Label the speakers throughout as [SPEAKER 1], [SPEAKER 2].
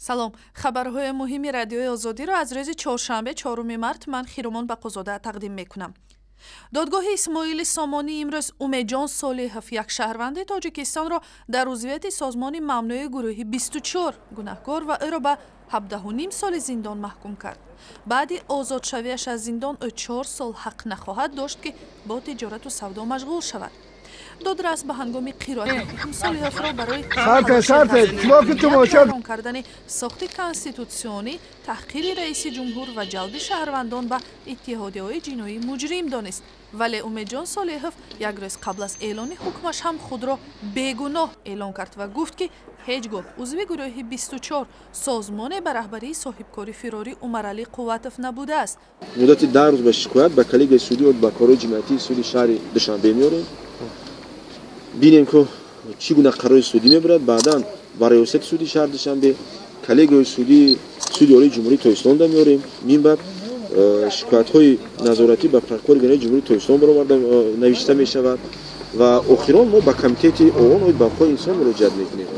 [SPEAKER 1] Салом, хабарҳои муҳими Радиои Озодиро аз рӯзи чоршанбе, 4 март, ман Хиромон Бақозода тақдим мекунам. Додгоҳи Исмоили Сомонӣ имрӯз Умедҷон Солиҳов, як шаҳрванди Тоҷикистонро дар узвияти созмони мамнӯи гурӯҳи 24 гунаҳкор ва ӯро ба 17,5 соли зиндон маҳкум кард. Баъди озодшавиаш аз зиндон ӯ 4 сол ҳақ нахоҳад дошт, ки бо тиҷорату савдо машғул шавад. Додрас ба ҳангоми қироати ҳукм Солиҳовро барои кардани сохти конститутсионӣ, таҳқири раиси ҷумҳур ва ҷалби шаҳрвандон ба иттиҳодияҳои ҷиноӣ муҷрим донист. Вале Умедҷон Солиҳов як рӯз қабл аз эълони ҳукмаш ҳам худро бегуноҳ эълон кард ва гуфт, ки ҳеҷ гоҳ узви гурӯҳи 24, созмоне ба раҳбарии соҳибкори фирорӣ Умаралӣ Қувватов, набудааст.
[SPEAKER 2] Муддати 10 рӯз ба шикоят ба коллегияи судӣ ба корҳои ҷиноятии суди шаҳри Душанбе меорем, бинем, ки чӣ гуна қарори судӣ мебарад. Баъдан ба раёсати суди шаҳри Душанбе, коллегияи судии Суди Олии Ҷумҳурии Тоҷикистонда меорем. Мин баъд шикоятҳои назоратӣ ба прокурори генералии Ҷумҳурии Тоҷикистон бароварда навишта мешавад ва охирон мо ба Комитети ООН оид ба ҳуқуқи инсон муроҷиат мекунем.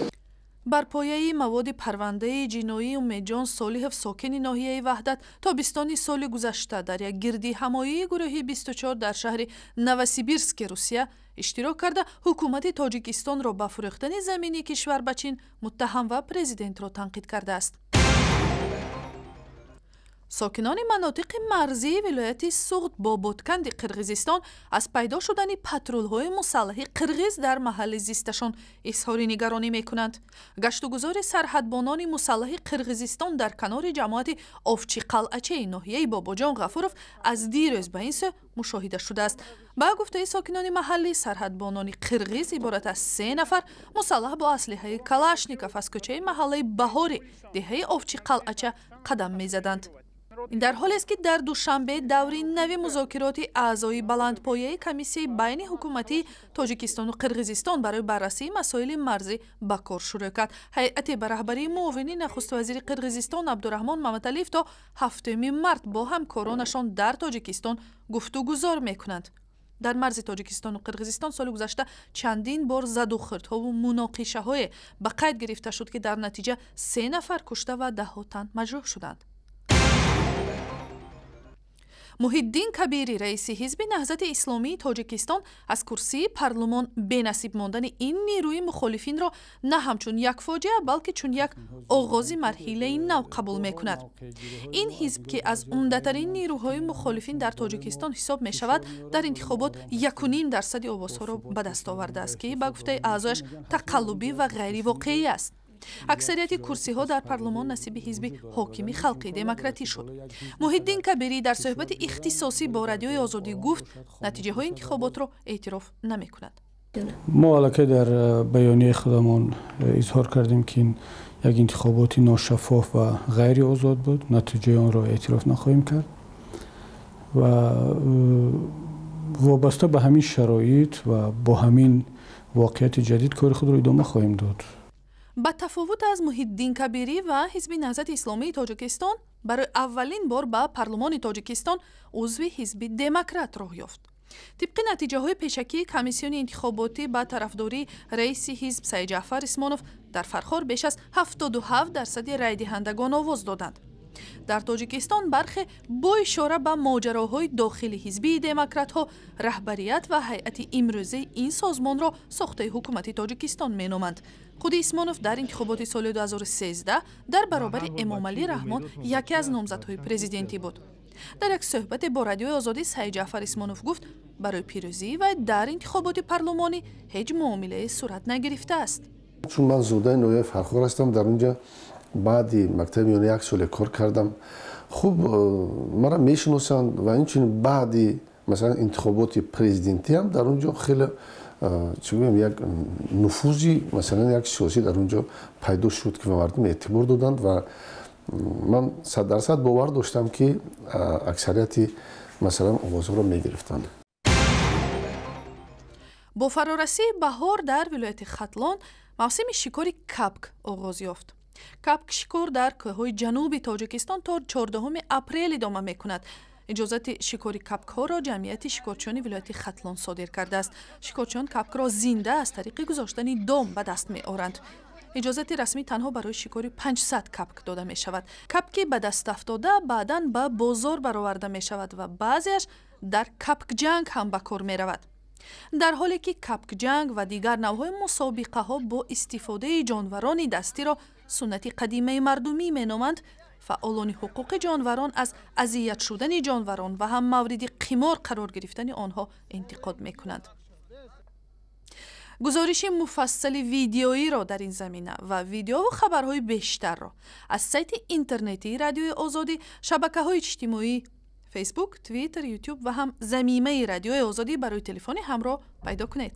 [SPEAKER 1] Бар пояи маводи парвандаи ҷиноӣ, Умедҷон Солиҳов, сокини ноҳияи Ваҳдат, тобистони соли гузашта дар як гирдиҳамоии гурӯҳи 24 дар шаҳри Новосибирски Русия иштирок карда, ҳукумати Тоҷикистонро ба фурӯхтани замини кишвар ба Чин муттаҳам ва президентро танқид кардааст. Сокинони манотиқи марзии вилояти Суғд бо Ботканди Қирғизистон аз пайдо шудани патрулҳои мусаллаҳи қирғиз дар маҳалли зисташон изҳори нигаронӣ мекунанд. Гаштугузори сарҳадбонони мусаллаҳи Қирғизистон дар канори ҷамоати Овчиқалъачаи ноҳияи Бобоҷон Ғафуров аз дирӯз ба ин сӯ мушоҳида шудааст. Ба гуфтаи сокинони маҳаллӣ, сарҳадбонони қирғиз иборат аз се нафар, мусаллаҳ бо аслиҳаи Калашников, аз кӯчаи маҳаллаи Баҳори деҳаи Овчиқалъача қадам мезаданд. Ин дар ҳолест, ки дар Душанбе даври нави музокироти аъзои баландпояи комиссияи байни ҳукуматии Тоҷикистону Қирғизистон барои баррасии масоили марзӣ ба кор шурӯъ кард. Ҳайате ба раҳбарии муовини нахуствазири Қирғизистон Абдураҳмон Маматалиев то 7 март бо ҳамкоронашон дар Тоҷикистон гуфтугузор мекунанд. Дар марзи Тоҷикистону Қирғизистон соли гузашта чандин бор задухӯрдҳову муноқишаҳое ба қайд гирифта шуд, ки дар натиҷа се нафар кушта ва даҳҳо тан маҷрӯҳ шуданд. Муҳиддин Кабирӣ, раиси Ҳизби Наҳзати Исломии Тоҷикистон, аз курсии парлумон бенасиб мондани ин нерӯи мухолифинро на ҳамчун як фоҷиа, балки чун як оғози марҳилаи нав қабул мекунад. Ин ҳизб, ки аз умдатарин нерӯҳои мухолифин дар Тоҷикистон ҳисоб мешавад, дар интихобот 1,5 дарсади овозҳоро ба даст овардааст, ки ба гуфтаи аъзояш тақаллубӣ ва ғайривоқеӣ аст. Аксарияти курсиҳо дар парлумон насиби ҳизби ҳокими Халқи Демократӣ шуд. Муҳиддин Кабирӣ дар суҳбати ихтисосӣ бо Радиои Озодӣ гуфт, натиҷаҳои интихоботро эътироф намекунад.
[SPEAKER 3] Мо аллакай дар баёнияи худамон изҳор кардем, ки ин як интихоботи ношаффоф ва ғайриозод буд, натиҷаи онро эътироф нахоҳем кард ва вобаста ба ҳамин шароит ва бо ҳамин воқеияти ҷадид кори худро идома хоҳем дод.
[SPEAKER 1] Ба тафовут аз Муҳиддин Кабирӣ ва Ҳизби Наҳзати Исломии Тоҷикистон, барои аввалин бор ба парлумони Тоҷикистон узви Ҳизби Демократ роҳ ёфт. Тибқи натиҷаҳои пешакии комиссиони интихоботӣ, ба тарафдории раиси ҳизб Саидҷаъфар Исмонов дар Фархор беш аз 77 дарсади райдиҳандагон овоз доданд. Дар Тоҷикистон бархе бо ишора ба моҷароҳои дохили ҳизбии демократҳо раҳбарият ва ҳайати имрӯзаи ин созмонро сохтаи ҳукумати Тоҷикистон меноманд. Худи Исмонов дар интихоботи соли 2013 дар баробари Эмомалӣ Раҳмон яке аз номзадҳои президентӣ буд. Дар як суҳбате бо Радиои Озодӣ Саидҷаъфар Исмонов гуфт, барои пирӯзии вай дар интихоботи парлумонӣ ҳеҷ муомилае сурат нагирифтааст.
[SPEAKER 4] Чун ман зодаи ноҳияи Фархор ҳастам, дар унҷа баъди мактаби миёна як соле кор кардам. Хуб, мара мешиносанд ва инчунин баъди, масалан, интихоботи президентиам дар он ҷо хеле, чӣ гӯям, як нуфузи, масалан, як сиёсӣ дар он ҷо пайдо шуд, ки ба мардум эътибор доданд ва ман 100% бовар доштам, ки аксарияти, масалан, овозҳоро мегирифтанд.
[SPEAKER 1] Бо фарорасии баҳор дар вилояти Хатлон мавсими шикори кабк оғоз ёфт. Кабкшикор дар кӯҳҳои ҷануби Тоҷикистон то 14 апрел идома мекунад. Иҷозати шикори кабкҳоро ҷамъияти шикорчиёни вилояти Хатлон содир кардааст. Шикорчиён кабкро зинда аз тариқи гузоштани дом ба даст меоранд. Иҷозати расмӣ танҳо барои шикори 500 капк дода мешавад. Капки ба даст афтода баъдан ба бозор бароварда мешавад ва баъзеаш дар капкҷанг ҳам ба кор меравад. Дар ҳоле ки капкҷанг ва дигар навъҳои мусобиқаҳо бо истифодаи ҷонварони дастиро суннати қадимаи мардумӣ меноманд, фаъолони ҳуқуқи ҷонварон аз азият шудани ҷонварон ва ҳам мавриди қимор қарор гирифтани онҳо интиқод мекунанд. Гузориши муфассали видеоиро дар ин замина ва видеову хабарҳои бештарро аз сайти интернетии Радиои Озодӣ, шабакаҳои иҷтимоӣ Фейсбук, Твиттер, Ютуб ва ҳам замимаи Радиои Озодӣ барои телефони ҳамроҳ пайдо кунед.